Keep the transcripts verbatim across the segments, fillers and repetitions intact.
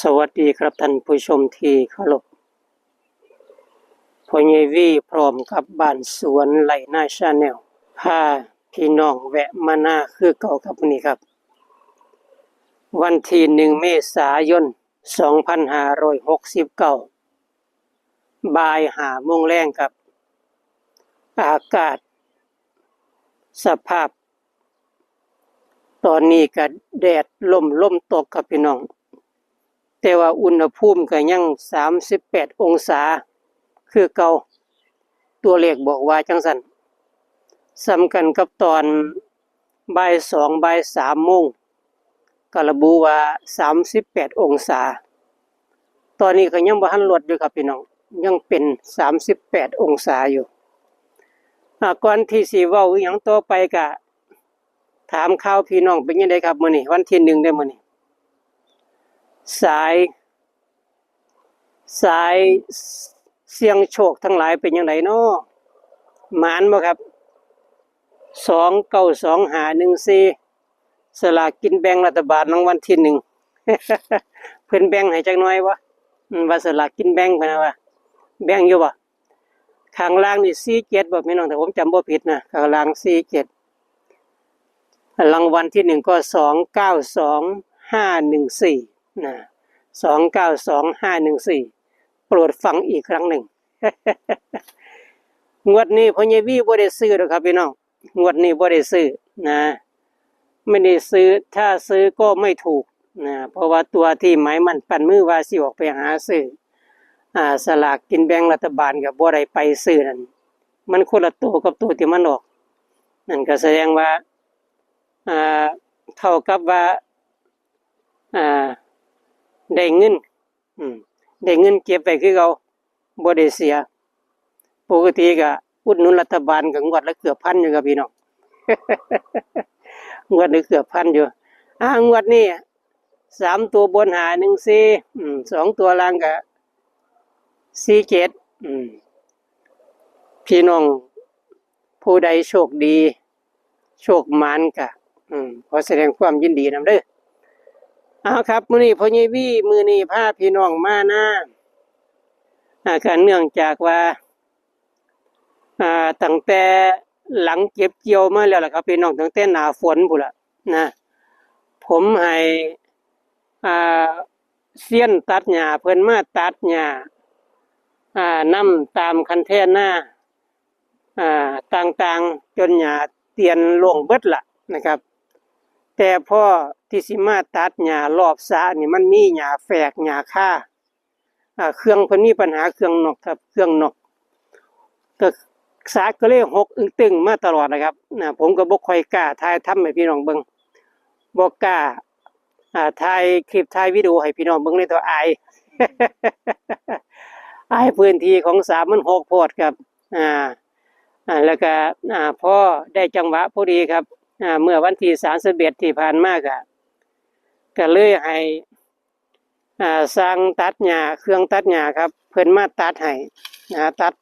สวัสดีครับท่านผู้ชมที่เคารพ พ่อใหญ่วีพร้อมกับบ้านสวนไร่นาแชนแนล พาพี่น้องแวะมานาคือเก่าครับมื้อนี้ครับ วันที่หนึ่งเมษายนสองพันห้าร้อยหกสิบเก้า บ่ายห้าโมงแลงครับ อากาศสภาพ ตอนนี้ก็แดดร่มลมตกครับพี่น้อง แต่ว่าอุณหภูมิก็ยังสามสิบแปดองศาคือเก่า ตัวเลขบอกว่าจั่งซั้น ส่ำกันกับตอนบ่ายสอง บ่ายสามโมง ก็ระบุว่าสามสิบแปดองศา ตอนนี้ก็ยังบ่ทันลดอยู่ครับพี่น้อง ยังเป็นสามสิบแปดองศาอยู่ อ่า ก่อนที่สิเว้าอิหยังต่อไปก็ ถามข่าวพี่น้องเป็นจั่งใดครับมื้อนี้ วันที่หนึ่งเด้อมื้อนี้ สาย สายเสี่ยงโชคทั้งหลายเป็นจั่งใดน้อ หมานบ่ครับ สองเก้าสองห้าหนึ่งสี่ สลากกินแบ่งรัฐบาลรางวัลที่หนึ่ง เพิ่นแบ่งให้จักหน่อยบ่ อืม ว่าสลากกินแบ่งเพิ่นว่า แบ่งอยู่บ่ ข้างล่างนี่สี่เจ็ดบ่พี่น้อง ถ้าผมจำบ่ผิดนะ ข้างล่างสี่เจ็ด รางวัลที่หนึ่งก็สองเก้าสองห้าหนึ่งสี่ นะ สองเก้าสองห้าหนึ่งสี่ โปรดฟังอีกครั้งหนึ่ง งวดนี้พ่อใหญ่วีบ่ได้ซื้อดอกครับพี่น้อง งวดนี้บ่ได้ซื้อนะ ไม่ได้ซื้อ ถ้าซื้อก็ไม่ถูกนะ เพราะว่าตัวที่หมายมั่นปั้นมือว่าสิออกไปหาซื้อ อ่า สลากกินแบ่งรัฐบาลก็บ่ได้ไปซื้อนั่น มันคนละตัวกับตัวที่มันออก นั่นก็แสดงว่า อ่า เท่ากับว่า อ่า ได้เงิน อืม ได้เงินเก็บไว้คือเก่า บ่ได้เสีย ปกติก็อุดหนุนรัฐบาลก็งวดละเกือบพันอยู่ครับพี่น้อง งวดละเกือบพันอยู่ อ่า งวดนี้ สามตัวบนห้าหนึ่งสี่ อืม สองตัวล่างก็สี่เจ็ด อืม พี่น้องผู้ใดโชคดี โชคหมานก็ อืม ขอแสดงความยินดีนำเด้อ เอาครับ มื้อนี้พ่อใหญ่วี มื้อนี้พาพี่น้องมานา อ่า ก็เนื่องจากว่า อ่า ตั้งแต่หลังเก็บเกี่ยวมาแล้วล่ะครับพี่น้อง ตั้งแต่หน้าฝนพู้นล่ะนะ ผมให้ อ่า เซียนตัดหญ้าเพิ่นมาตัดหญ้า อ่า นำตามคันแท่นา อ่า ต่างๆ จนหญ้าเตียนโล่งเบิดล่ะนะครับ แต่พอที่สิมาตัดหญ้ารอบสระนี่มันมีหญ้าแฝก หญ้าคา อ่า เครื่องเพิ่นมีปัญหาเครื่องนอกครับ เครื่องนอก ก็สระก็เลยฮกอึ้งตึงมาตลอดนะครับ นะ ผมก็บ่ค่อยกล้าถ่ายทำให้พี่น้องเบิ่ง บ่กล้า อ่า ถ่ายคลิปถ่ายวิดีโอให้พี่น้องเบิ่งเลย ตัวอาย อายพื้นที่ของสระมันฮกโพดครับ อ่า อ่า แล้วก็ อ่า พอได้จังหวะพอดีครับ อ่า เมื่อวันที่สามสิบเอ็ดที่ผ่านมาก็ ก็เลยให้ อ่า ช่างตัดหญ้า เครื่องตัดหญ้าครับ เพิ่นมาตัดให้นะ ตัด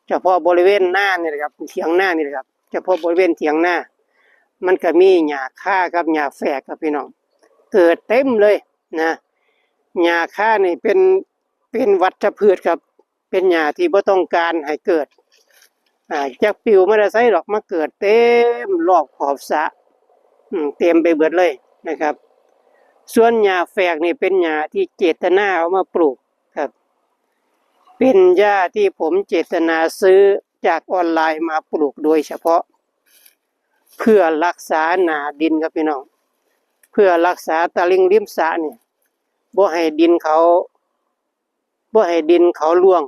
เฉพาะบริเวณนานี่แหละครับ เถียงนานี่แหละครับ เฉพาะบริเวณเถียงนา มันก็มีหญ้าคาครับ หญ้าแฝกครับพี่น้อง เกิดเต็มเลยนะ หญ้าคานี่เป็น เป็นวัชพืชครับ เป็นหญ้าที่บ่ต้องการให้เกิด อ่า จักปลิวมาแต่ไสดอก มาเกิดเต็มรอบขอบสระ อืม เต็มไปเบิดเลยนะครับ ส่วนหญ้าแฝกนี่เป็นหญ้าที่เจตนาเอามาปลูกครับ เป็นหญ้าที่ผมเจตนาซื้อจากออนไลน์มาปลูกโดยเฉพาะ เพื่อรักษาหน้าดินครับพี่น้อง เพื่อรักษาตลิ่งริมสระนี่ บ่ให้ดินเขา บ่ให้ดินเขาร่วง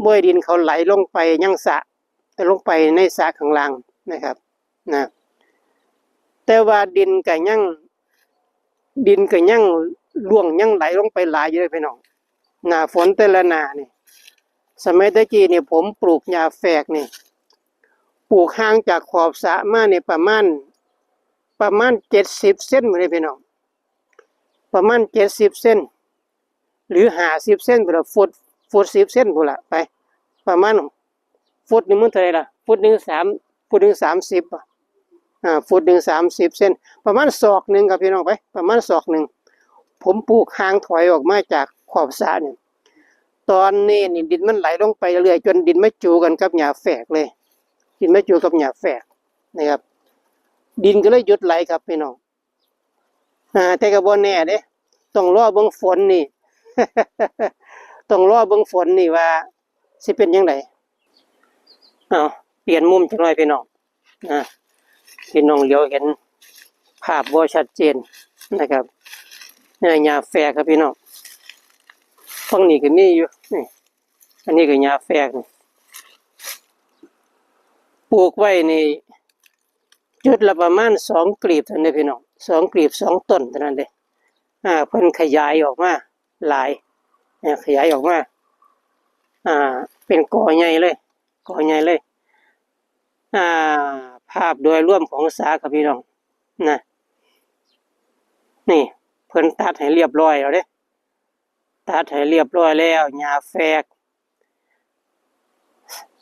บ่ให้ดินเขาไหลลงไปยังสระ ลงไปในสระข้างล่างนะครับ นะ แต่ว่าดินก็ยัง ดินก็ยังร่วงยังไหลลงไปหลายอยู่เลยพี่น้อง หน้าฝนแต่ละหน้านี่ สมัยแต่กี้นี่ผมปลูกหญ้าแฝกนี่ ปลูกห่างจากขอบสระมานี่ประมาณ ประมาณเจ็ดสิบเซนพู้นเด้พี่น้อง ประมาณเจ็ดสิบเซน หรือห้าสิบเซนพู้นล่ะ ฟุต ฟุตสิบเซนพู้นล่ะ ไป ประมาณ ฟุตหนึ่งมันเท่าไหร่ล่ะ ฟุตหนึ่งสาม ฟุตหนึ่งสามสิบบ่ อ่า ฟุตหนึ่งสามสิบเซน ประมาณศอกหนึ่งครับพี่น้อง ไป ประมาณศอกหนึ่ง ผมปลูกห่างถอยออกมาจากขอบสระเนี่ย ตอนนี้นี่ดินมันไหลลงไปเรื่อยๆ จนดินมาจูกันกับหญ้าแฝกเลย ดินมาจูกับหญ้าแฝกนะครับ ดินก็เลยหยุดไหลครับพี่น้อง อ่า แต่ก็บ่แน่เด้ ต้องรอเบิ่งฝนนี่ ต้องรอเบิ่งฝนนี่ว่าสิเป็นจั่งใด เอา เปลี่ยนมุมจักหน่อยพี่น้อง อ่า พี่น้องเหลียวเห็นภาพบ่ชัดเจนนะครับ เนี่ย หญ้าแฝกครับพี่น้อง ฝั่งนี้ก็มีอยู่ นี่ อันนี้ก็หญ้าแฝกนี่ ปลูกไว้นี่ จุดละประมาณสองกลีบเท่านั้นเด้พี่น้อง สองกลีบ สองต้นเท่านั้นเด้ อ่า เพิ่นขยายออกมาหลาย เนี่ย ขยายออกมา อ่า เป็นกอใหญ่เลย กอใหญ่เลย อ่า ภาพโดยรวมของสระครับพี่น้อง นะ นี่ เพิ่นตัดให้เรียบร้อยแล้วเด้ ตัดให้เรียบร้อยแล้ว หญ้าแฝก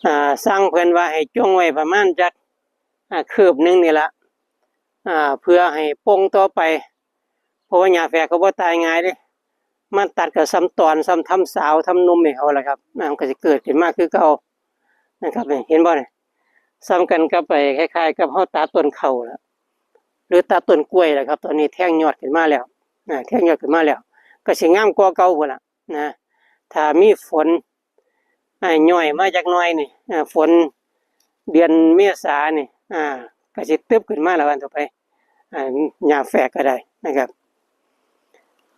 อ่า สั่งเพิ่นว่าให้จ่งไว้ประมาณจัก อ่า คืบหนึ่งนี่ละ อ่า เพื่อให้ป่งต่อไป เพราะว่าหญ้าแฝกก็บ่ตายง่ายเด้ มาตัดก็ส่ำตอน ส่ำทำสาว ทำหนุ่มให้เขาล่ะครับ อ่า มันก็สิเกิดขึ้นมาคือเก่านะครับ นี่ เห็นบ่นี่ ส่ำกันกับไปคล้ายๆ กับเฮาตัดต้นข้าวล่ะ หรือตัดต้นกล้วยล่ะครับ ตอนนี้แทงยอดขึ้นมาแล้ว อ่า แทงยอดขึ้นมาแล้ว ก็สิงามกว่าเก่าพุ้นล่ะนะ ถ้ามีฝน อ่า ย่อยมาจักหน่อยนี่ อ่า ฝนเดือนเมษานี่ อ่า ก็สิตึบขึ้นมาแล้ววันต่อไป อ่า หญ้าแฝกก็ได้นะครับ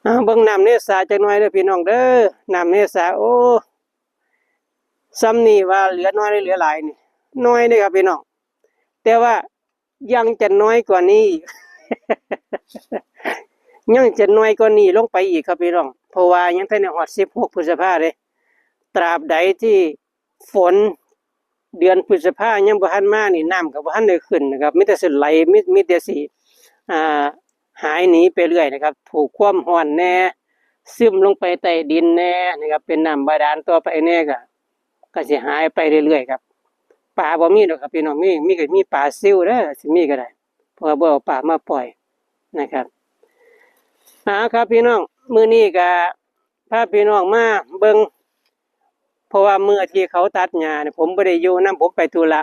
อ่า เบิ่งน้ำในสระจักหน่อยเด้อพี่น้องเด้อ น้ำในสระ โอ้ ส่ำนี่ว่าเหลือน้อยหรือเหลือหลายนี่ น้อยเด้ครับพี่น้อง แต่ว่ายังจะน้อยกว่านี้อีก ยังจะน้อยกว่านี้ลงไปอีกครับพี่น้อง เพราะว่ายังทันได้ฮอดสิบหกพฤษภาเด้ ตราบใดที่ฝนเดือนพฤษภายังบ่ทันมานี่ น้ำก็บ่ทันได้ขึ้นนะครับ มีแต่สิไหล มี มีแต่สิ อ่า หายหนีไปเรื่อยนะครับ ถูกความร้อนแน่ ซึมลงไปใต้ดินแน่นะครับ เป็นน้ำบาดาลต่อไปแน่ก็ ก็สิหายไปเรื่อยๆครับ ปลาบ่มีดอกครับพี่น้อง มี มีก็มีปลาซิวเด้อ สิมีก็ได้ เพราะว่าบ่เอาปลามาปล่อยนะครับ เอาครับพี่น้อง มื้อนี้ก็พาพี่น้องมาเบิ่ง เพราะว่ามื้อที่เขาตัดหญ้าเนี่ย ผมบ่ได้อยู่นำ ผมไปธุระ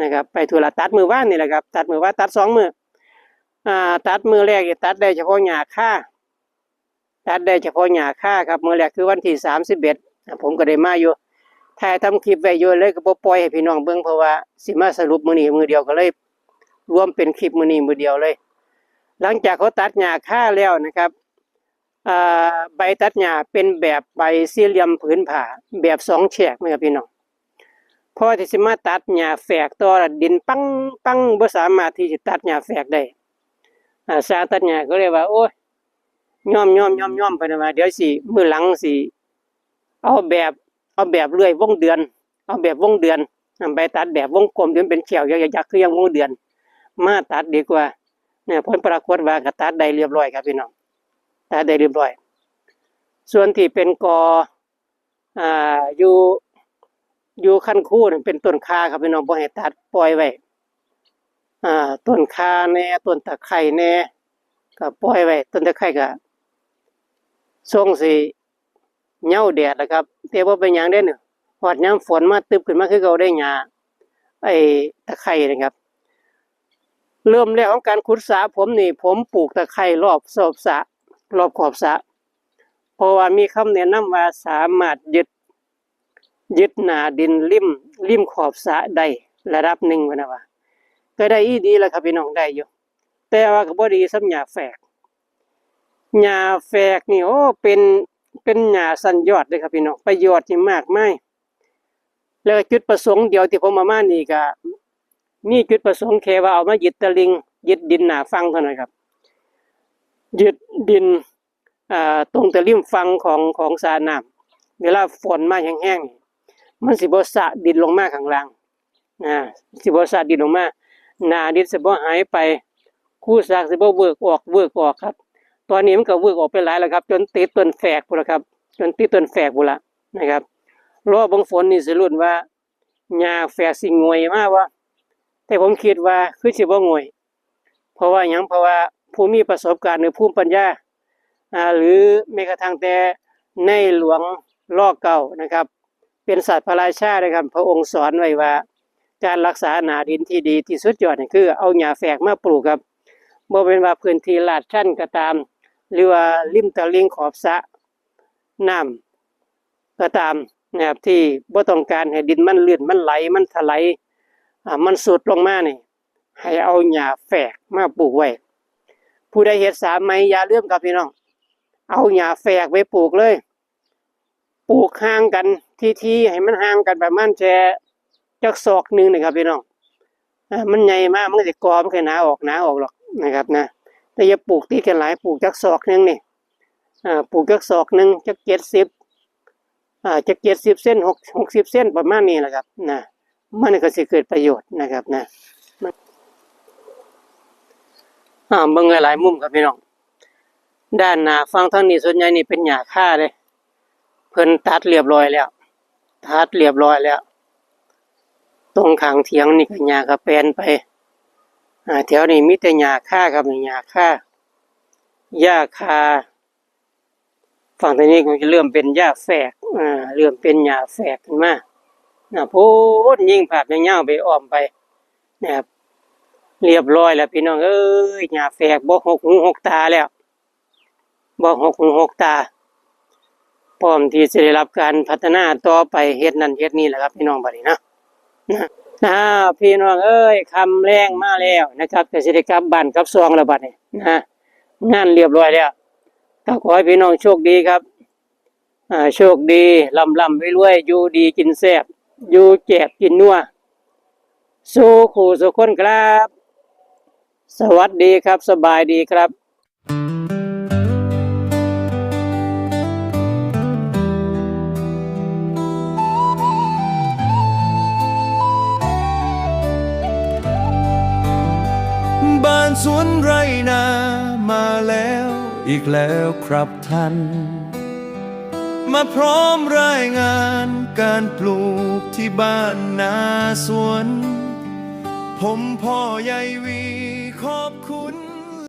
นะครับ ไปธุระ ตัดมื้อวานนี่แหละครับ ตัดมื้อวาน ตัดสองมื้อ อ่า ตัดมื้อแรกนี่ตัดได้เฉพาะหญ้าคา ตัดได้เฉพาะหญ้าคาครับ มื้อแรกคือวันที่สามสิบเอ็ด อ่ะ ผมก็ได้มาอยู่ ถ่ายทำคลิปไว้อยู่ เลยก็บ่ปล่อยให้พี่น้องเบิ่ง เพราะว่าสิมาสรุปมื้อนี้มื้อเดียว ก็เลยรวมเป็นคลิปมื้อนี้มื้อเดียวเลย หลังจากเขาตัดหญ้าคาแล้วนะครับ อ่า ใบตัดหญ้าเป็นแบบใบสี่เหลี่ยมผืนผ้า แบบสองแฉกนะครับพี่น้อง พอที่สิมาตัดหญ้าแฝกต่อละ ดินปังปัง บ่สามารถที่จะตัดหญ้าแฝกได้ อ่า ช่างตัดหญ้าก็เลยว่า โอ้ย ยอม ยอม ยอม ยอม เพิ่นว่า เดี๋ยวสิ มื้อหลังสิ เอาแบบ เอาแบบเลื่อยวงเดือน เอาแบบวงเดือน อ่า ใบตัดแบบวงกลมที่มันเป็นแฉกยักษ์ๆ คือยังวงเดือน มาตัดดีกว่า เนี่ย ผลปรากฏว่าก็ตัดได้เรียบร้อยครับพี่น้อง ตัดได้เรียบร้อย ส่วนที่เป็นกอ อ่า อยู่ อยู่คันคูนั่นเป็นต้นข่าครับพี่น้อง บ่ให้ตัด ปล่อยไว้ อ่า ต้นข่าแน่ ต้นตะไคร้แน่ ก็ปล่อยไว้ ต้นตะไคร้ก็ทรงสิเหนียวแดดล่ะครับ แต่บ่เป็นหยังเด้อ ฮอดยามฝนมาตึบขึ้นมาคือเก่าเด้ หญ้า ไอ้ตะไคร้นะครับ เริ่มแรกของการขุดสระผมนี่ ผมปลูกตะไคร้รอบขอบสระ รอบขอบสระ เพราะว่ามีคำแนะนำว่าสามารถยึด ยึดหน้าดินริม ริมขอบสระได้ระดับหนึ่ง ว่านะว่า ก็ได้อีดีแล้วครับพี่น้อง ได้อยู่ แต่ว่าก็บ่ดีส่ำหญ้าแฝก หญ้าแฝกนี่ โอ้ เป็น เป็นหญ้าชั้นยอดเลยครับพี่น้อง ประโยชน์นี่มากมาย แล้วจุดประสงค์เดียวที่ผมเอามานี่ก็มีจุดประสงค์แค่ว่าเอามายึดตะลิ่ง ยึดดินหน้าฝั่งเท่านั้นครับ ยึดดิน อ่า ตรงตะลิ่งฝั่งของ ของสระน้ำ เวลาฝนมาแฮงๆนี่ มันสิบ่สาดดินลงมาข้างล่าง อ่า สิบ่สาดดินลงมา หน้าดินสิบ่หายไป ครูศักดิ์สิบ่เวิกออก เวิกออกครับ ตอนนี้มันก็เวิกออกไปหลายแล้วครับ จนติดต้นแฝกพุ้นล่ะครับ จนติดต้นแฝกพุ้นล่ะนะครับ รอเบิ่งฝนนี่สิลุ้นว่าหญ้าแฝกสิโงยมาบ่ แต่ผมคิดว่าคือสิบ่โงย เพราะว่าหยัง เพราะว่าผู้มีประสบการณ์หรือภูมิปัญญา อ่า หรือแม้กระทั่งแต่ในหลวง ร.เก้า นะครับ เป็นศาสตร์พระราชานะครับ พระองค์สอนไว้ว่า การรักษาหน้าดินที่ดีที่สุดยอดนี่คือเอาหญ้าแฝกมาปลูกครับ บ่แม่นว่าพื้นที่ลาดชันก็ตาม หรือว่าริมตลิ่งขอบสระน้ำก็ตามนะครับ ที่บ่ต้องการให้ดินมันลื่น มันไหล มันถลาย อ่า มันทรุดลงมานี่ ให้เอาหญ้าแฝกมาปลูกไว้ ผู้ใดเฮ็ดสระใหม่อย่าลืมครับพี่น้อง เอาหญ้าแฝกไปปลูกเลย ปลูกห่างกันทีๆ ให้มันห่างกันประมาณแค่จักศอกหนึ่งนะครับพี่น้อง อ่า มันใหญ่มาก มันก็สิกอ มันก็หนาออก หนาออกหรอกนะครับนะ แต่อย่าปลูกติดกันหลาย ปลูกจักศอกหนึ่งนี่ อ่า ปลูกจักศอกหนึ่ง จักเจ็ดสิบ อ่า จักเจ็ดสิบเซน หก หกสิบเซน ประมาณนี้แหละครับนะ มันก็สิเกิดประโยชน์นะครับนะ อ่า เบิ่งหลายๆ มุมครับพี่น้อง ด้านหน้าฝั่งทางนี้ส่วนใหญ่นี่เป็นหญ้าคาเด้ เพิ่นตัดเรียบร้อยแล้ว ตัดเรียบร้อยแล้ว ตรงข้างเถียงนี่ก็หญ้ากะแปนไป อ่า แถวนี้มีแต่หญ้าคาครับ นี่หญ้าคา หญ้าคา ฝั่งทางนี้ก็จะเริ่มเป็นหญ้าแฝก อ่า เริ่มเป็นหญ้าแฝกขึ้นมา นะ พู้นยิงภาพยาวๆ ไปอ้อมไปนะครับ เรียบร้อยแล้วพี่น้องเอ้ย หญ้าแฝกบ่หกหูหกตาแล้ว บ่หกหูหกตา พร้อมที่จะได้รับการพัฒนาต่อไป เฮ็ดนั่นเฮ็ดนี่แหละครับพี่น้อง บัดนี้นะ นะ อ่า พี่น้องเอ้ย ค่ำแลงมาแล้วนะครับ ก็สิได้กลับบ้านกลับซองแล้วบัดนี้นะ งานเรียบร้อยแล้ว ก็ขอให้พี่น้องโชคดีครับ อ่า โชคดี ร่ำๆ รวยๆ อยู่ดีกินแซ่บ อยู่แจบกินนัว สู่คู่สู่คนครับ สวัสดีครับ สบายดีครับ บ้านสวนไร่นามาแล้วอีกแล้วครับท่าน มาพร้อมรายงานการปลูกที่บ้านนาสวน ผมพ่อใหญ่วีครอบครัว